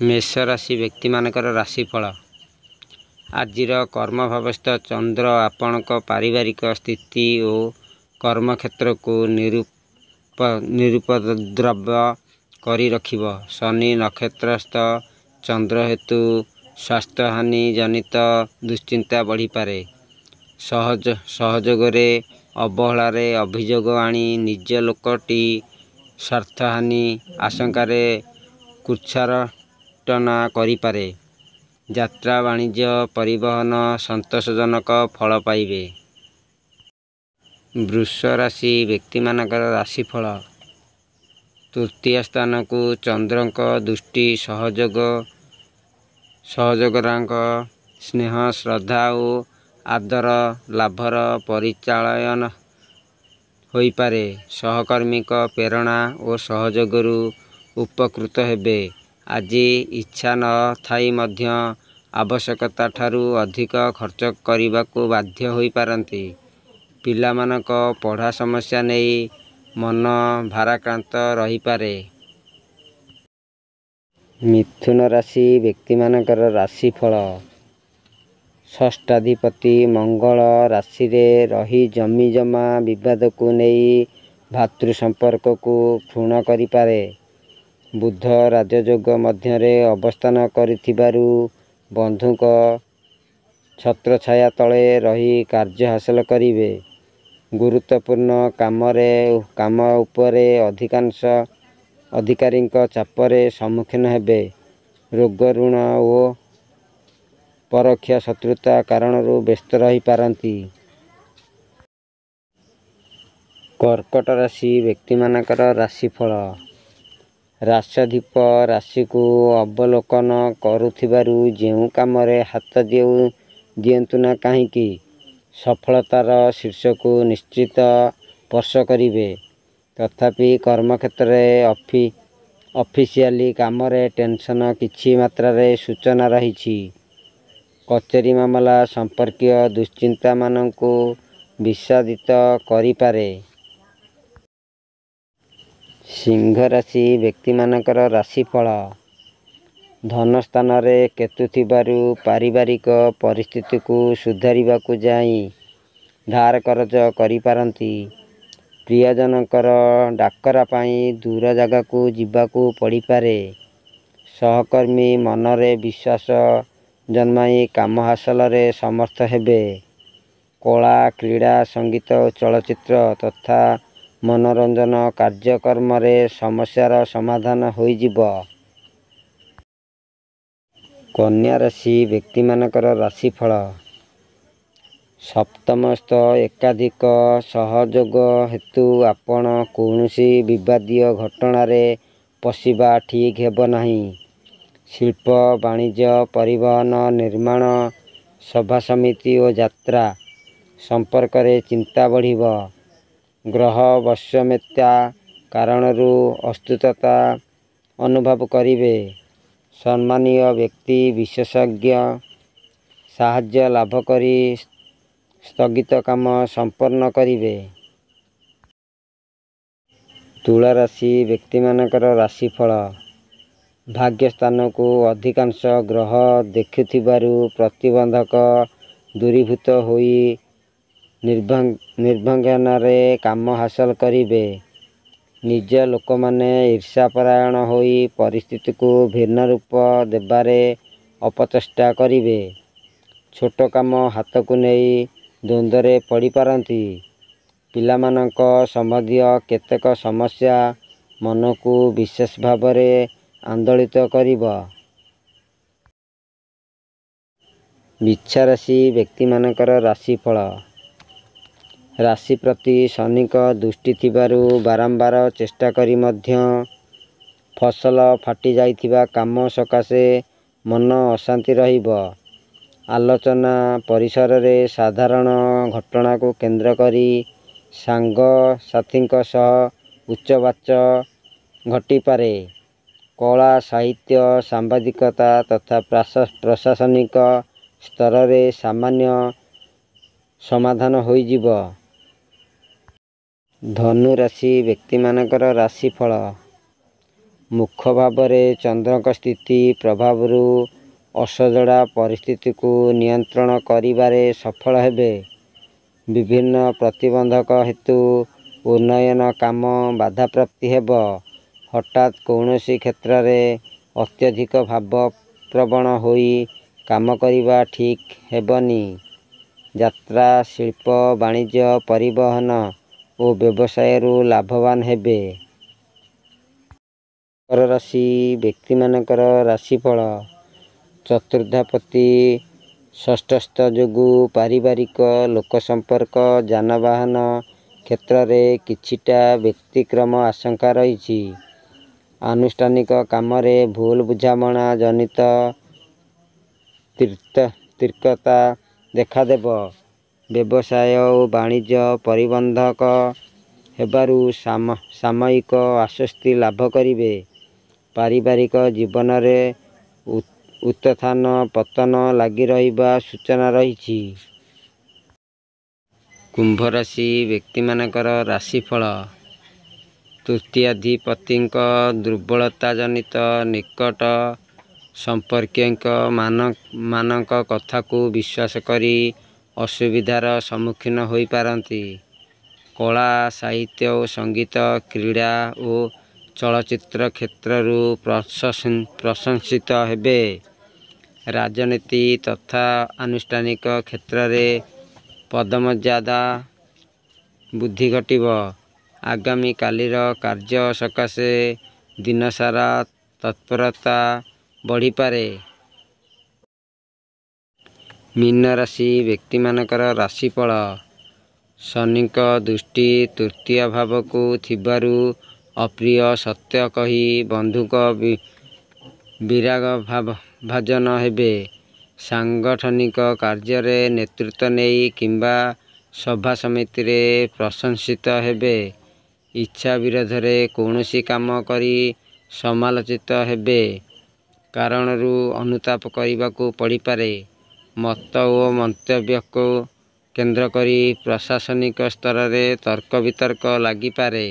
ମେଷ ରାଶି ବ୍ୟକ୍ତିମାନଙ୍କର ରାଶିଫଳ। ଆଜିର କର୍ମଭାବସ୍ଥ ଚନ୍ଦ୍ର ଆପଣଙ୍କ ପାରିବାରିକ ସ୍ଥିତି ଓ କର୍ମକ୍ଷେତ୍ରକୁ ନିରୁପଦ୍ରବ କରି ରଖିବ। ଶନି ନକ୍ଷତ୍ରସ୍ଥ ଚନ୍ଦ୍ର ହେତୁ ସ୍ୱାସ୍ଥ୍ୟହାନି ଜନିତ ଦୁଶ୍ଚିନ୍ତା ବଢ଼ିପାରେ। ସହଯୋଗରେ ଅବହେଳାର ଅଭିଯୋଗ ଆଣି ନିଜ ଲୋକଟି ସ୍ୱାର୍ଥହାନି ଆଶଙ୍କାରେ କୁତ୍ସାରଟନା କରିପାରେ। ଯାତ୍ରା, ବାଣିଜ୍ୟ, ପରିବହନ ସନ୍ତୋଷଜନକ ଫଳ ପାଇବେ। ବୃଷ ରାଶି ବ୍ୟକ୍ତିମାନଙ୍କର ରାଶିଫଳ। ତୃତୀୟ ସ୍ଥାନକୁ ଚନ୍ଦ୍ରଙ୍କ ଦୃଷ୍ଟି ସହଯୋଗୀଙ୍କ ସ୍ନେହ, ଶ୍ରଦ୍ଧା ଓ ଆଦର ଲାଭର ପରିଚାଳୟ ହୋଇପାରେ। ସହକର୍ମୀଙ୍କ ପ୍ରେରଣା ଓ ସହଯୋଗରୁ ଉପକୃତ ହେବେ। ଆଜି ଇଚ୍ଛା ନ ଥାଇ ମଧ୍ୟ ଆବଶ୍ୟକତାଠାରୁ ଅଧିକ ଖର୍ଚ୍ଚ କରିବାକୁ ବାଧ୍ୟ ହୋଇପାରନ୍ତି। ପିଲାମାନଙ୍କ ପଢ଼ା ସମସ୍ୟା ନେଇ ମନ ଭାରାକ୍ରାନ୍ତ ରହିପାରେ। ମିଥୁନ ରାଶି ବ୍ୟକ୍ତିମାନଙ୍କର ରାଶିଫଳ। ଷଷ୍ଠାଧିପତି ମଙ୍ଗଳ ରାଶିରେ ରହି ଜମିଜମା ବିବାଦକୁ ନେଇ ଭ୍ରାତୃ ସମ୍ପର୍କକୁ କ୍ଷୁଣ୍ଣ କରିପାରେ। ବୁଧ ରାଜଯୋଗ ମଧ୍ୟରେ ଅବସ୍ଥାନ କରୁଥିବାରୁ ବନ୍ଧୁଙ୍କ ଛତ୍ରଛାୟା ତଳେ ରହି କାର୍ଯ୍ୟ ହାସଲ କରିବେ। ଗୁରୁତ୍ୱପୂର୍ଣ୍ଣ କାମ ଉପରେ ଅଧିକାରୀଙ୍କ ଚାପରେ ସମ୍ମୁଖୀନ ହେବେ। ରୋଗ, ଋଣ ଓ ପରୋକ୍ଷ ଶତ୍ରୁତା କାରଣରୁ ବ୍ୟସ୍ତ ରହିପାରନ୍ତି। କର୍କଟ ରାଶି ବ୍ୟକ୍ତିମାନଙ୍କର ରାଶିଫଳ। ରାଶ୍ୟଧିପ ରାଶିକୁ ଅବଲୋକନ କରୁଥିବାରୁ ଯେଉଁ କାମରେ ହାତ ଦିଅନ୍ତୁ ନା କାହିଁକି ସଫଳତାର ଶୀର୍ଷକୁ ନିଶ୍ଚିତ ସ୍ପର୍ଶ କରିବେ। ତଥାପି କର୍ମକ୍ଷେତ୍ରରେ ଅଫିସିଆଲି କାମରେ ଟେନସନ୍ କିଛି ମାତ୍ରାରେ ସୂଚନା ରହିଛି। କଚେରୀ ମାମଲା ସମ୍ପର୍କୀୟ ଦୁଶ୍ଚିନ୍ତା ମନକୁ ବିଷାଦିତ କରିପାରେ। ସିଂହ ରାଶି ବ୍ୟକ୍ତିମାନଙ୍କର ରାଶିଫଳ। ଧନସ୍ଥାନରେ କେତୁ ଥିବାରୁ ପାରିବାରିକ ପରିସ୍ଥିତିକୁ ସୁଧାରିବାକୁ ଯାଇ ଧାର କରଜ କରିପାରନ୍ତି। ପ୍ରିୟଜନଙ୍କର ଡାକରା ପାଇଁ ଦୂର ଜାଗାକୁ ଯିବାକୁ ପଡ଼ିପାରେ। ସହକର୍ମୀ ମନରେ ବିଶ୍ୱାସ ଜନ୍ମାଇ କାମ ହାସଲରେ ସମର୍ଥ ହେବେ। କଳା, କ୍ରୀଡ଼ା, ସଙ୍ଗୀତ ଓ ଚଳଚ୍ଚିତ୍ର ତଥା ମନୋରଞ୍ଜନ କାର୍ଯ୍ୟକ୍ରମରେ ସମସ୍ୟାର ସମାଧାନ ହୋଇଯିବ। କନ୍ୟା ରାଶି ବ୍ୟକ୍ତିମାନଙ୍କର ରାଶିଫଳ। ସପ୍ତମସ୍ଥ ଏକାଧିକ ସହଯୋଗ ହେତୁ ଆପଣ କୌଣସି ବିବାଦୀୟ ଘଟଣାରେ ପଶିବା ଠିକ୍ ହେବ ନାହିଁ। ଶିଳ୍ପ, ବାଣିଜ୍ୟ, ପରିବହନ, ନିର୍ମାଣ, ସଭାସମିତି ଓ ଯାତ୍ରା ସମ୍ପର୍କରେ ଚିନ୍ତା ବଢ଼ିବ। ଗ୍ରହ ବୈଷମ୍ୟତା କାରଣରୁ ଅସ୍ଥିରତା ଅନୁଭବ କରିବେ। ସମ୍ମାନୀୟ ବ୍ୟକ୍ତି ବିଶେଷଜ୍ଞ ସାହାଯ୍ୟ ଲାଭ କରି ସ୍ଥଗିତ କାମ ସମ୍ପନ୍ନ କରିବେ। ତୁଳା ରାଶି ବ୍ୟକ୍ତିମାନଙ୍କର ରାଶିଫଳ। ଭାଗ୍ୟସ୍ଥାନକୁ ଅଧିକାଂଶ ଗ୍ରହ ଦେଖୁଥିବାରୁ ପ୍ରତିବନ୍ଧକ ଦୂରୀଭୂତ ହୋଇ ନିର୍ବିଘ୍ନରେ କାମ ହାସଲ କରିବେ। ନିଜ ଲୋକମାନେ ଈର୍ଷାପରାୟଣ ହୋଇ ପରିସ୍ଥିତିକୁ ଭିନ୍ନ ରୂପ ଦେବାରେ ଅପଚେଷ୍ଟା କରିବେ। ଛୋଟ କାମ ହାତକୁ ନେଇ ଦ୍ୱନ୍ଦ୍ୱରେ ପଡ଼ିପାରନ୍ତି। ପିଲାମାନଙ୍କ ସମ୍ବନ୍ଧୀୟ କେତେକ ସମସ୍ୟା ମନକୁ ବିଶେଷ ଭାବରେ ଆନ୍ଦୋଳିତ କରିବ। ବିଛା ରାଶି ବ୍ୟକ୍ତିମାନଙ୍କର ରାଶିଫଳ। ରାଶି ପ୍ରତି ଶନିଙ୍କ ଦୃଷ୍ଟି ଥିବାରୁ ବାରମ୍ବାର ଚେଷ୍ଟା କରି ମଧ୍ୟ ଫସଲ ଫାଟି ଯାଇଥିବା କାମ ସକାଶେ ମନ ଅଶାନ୍ତି ରହିବ। ଆଲୋଚନା ପରିସରରେ ସାଧାରଣ ଘଟଣାକୁ କେନ୍ଦ୍ର କରି ସାଙ୍ଗ ସାଥୀଙ୍କ ସହ ଉଚ୍ଚବାଚ ଘଟିପାରେ। କଳା, ସାହିତ୍ୟ, ସାମ୍ବାଦିକତା ତଥା ପ୍ରଶାସନିକ ସ୍ତରରେ ସାମାନ୍ୟ ସମାଧାନ ହୋଇଯିବ। ଧନୁ ରାଶି ବ୍ୟକ୍ତିମାନଙ୍କର ରାଶିଫଳ। ମୁଖ ଭାବରେ ଚନ୍ଦ୍ରଙ୍କ ସ୍ଥିତି ପ୍ରଭାବରୁ ଅସଜଡ଼ା ପରିସ୍ଥିତିକୁ ନିୟନ୍ତ୍ରଣ କରିବାରେ ସଫଳ ହେବେ। ବିଭିନ୍ନ ପ୍ରତିବନ୍ଧକ ହେତୁ ଉନ୍ନୟନ କାମ ବାଧାପ୍ରାପ୍ତି ହେବ। ହଠାତ୍ କୌଣସି କ୍ଷେତ୍ରରେ ଅତ୍ୟଧିକ ଭାବପ୍ରବଣ ହୋଇ କାମ କରିବା ଠିକ୍ ହେବନି। ଯାତ୍ରା, ଶିଳ୍ପ, ବାଣିଜ୍ୟ, ପରିବହନ ଓ ବ୍ୟବସାୟରୁ ଲାଭବାନ ହେବେ। ମକର ରାଶି ବ୍ୟକ୍ତିମାନଙ୍କର ରାଶିଫଳ। ଚତୁର୍ଥାଧିପତି ଷଷ୍ଠସ୍ଥ ଯୋଗୁଁ ପାରିବାରିକ, ଲୋକସମ୍ପର୍କ, ଯାନବାହନ କ୍ଷେତ୍ରରେ କିଛିଟା ବ୍ୟତିକ୍ରମ ଆଶଙ୍କା ରହିଛି। ଆନୁଷ୍ଠାନିକ କାମରେ ଭୁଲ ବୁଝାମଣା ଜନିତ ତିକ୍ତତା ଦେଖାଦେବ। ବ୍ୟବସାୟ ଓ ବାଣିଜ୍ୟ ପରିବର୍ଦ୍ଧକ ହେବାରୁ ସାମୟିକ ଆଶ୍ୱସ୍ତି ଲାଭ କରିବେ। ପାରିବାରିକ ଜୀବନରେ ଉତ୍ଥାନ ପତନ ଲାଗି ରହିବା ସୂଚନା ରହିଛି। କୁମ୍ଭ ରାଶି ବ୍ୟକ୍ତିମାନଙ୍କର ରାଶିଫଳ। ତୃତୀୟାଧିପତିଙ୍କ ଦୁର୍ବଳତା ଜନିତ ନିକଟ ସମ୍ପର୍କୀୟଙ୍କ ମାନଙ୍କ କଥାକୁ ବିଶ୍ୱାସ କରି ଅସୁବିଧାର ସମ୍ମୁଖୀନ ହୋଇପାରନ୍ତି। କଳା, ସାହିତ୍ୟ ଓ ସଙ୍ଗୀତ, କ୍ରୀଡ଼ା ଓ ଚଳଚ୍ଚିତ୍ର କ୍ଷେତ୍ରରୁ ପ୍ରଶଂସିତ ହେବେ। ରାଜନୀତି ତଥା ଆନୁଷ୍ଠାନିକ କ୍ଷେତ୍ରରେ ପଦମର୍ଯ୍ୟାଦା ବୃଦ୍ଧି ଘଟିବ। ଆଗାମୀ କାଲିର କାର୍ଯ୍ୟ ସକାଶେ ଦିନସାରା ତତ୍ପରତା ବଢ଼ିପାରେ। ମୀନ ରାଶି ବ୍ୟକ୍ତିମାନଙ୍କର ରାଶିଫଳ। ଶନିଙ୍କ ଦୃଷ୍ଟି ତୃତୀୟ ଭାବକୁ ଥିବାରୁ ଅପ୍ରିୟ ସତ୍ୟ କହି ବନ୍ଧୁଙ୍କ ବିରାଗଭାଜନ ହେବେ। ସାଂଗଠନିକ କାର୍ଯ୍ୟରେ ନେତୃତ୍ୱ ନେଇ କିମ୍ବା ସଭା ସମିତିରେ ପ୍ରଶଂସିତ ହେବେ। ଇଚ୍ଛା ବିରୋଧରେ କୌଣସି କାମ କରି ସମାଲୋଚିତ ହେବେ। କାରଣରୁ ଅନୁତାପ କରିବାକୁ ପଡ଼ିପାରେ। ମତ ଓ ମନ୍ତବ୍ୟକୁ କେନ୍ଦ୍ର କରି ପ୍ରଶାସନିକ ସ୍ତରରେ ତର୍କ ବିତର୍କ ଲାଗିପାରେ।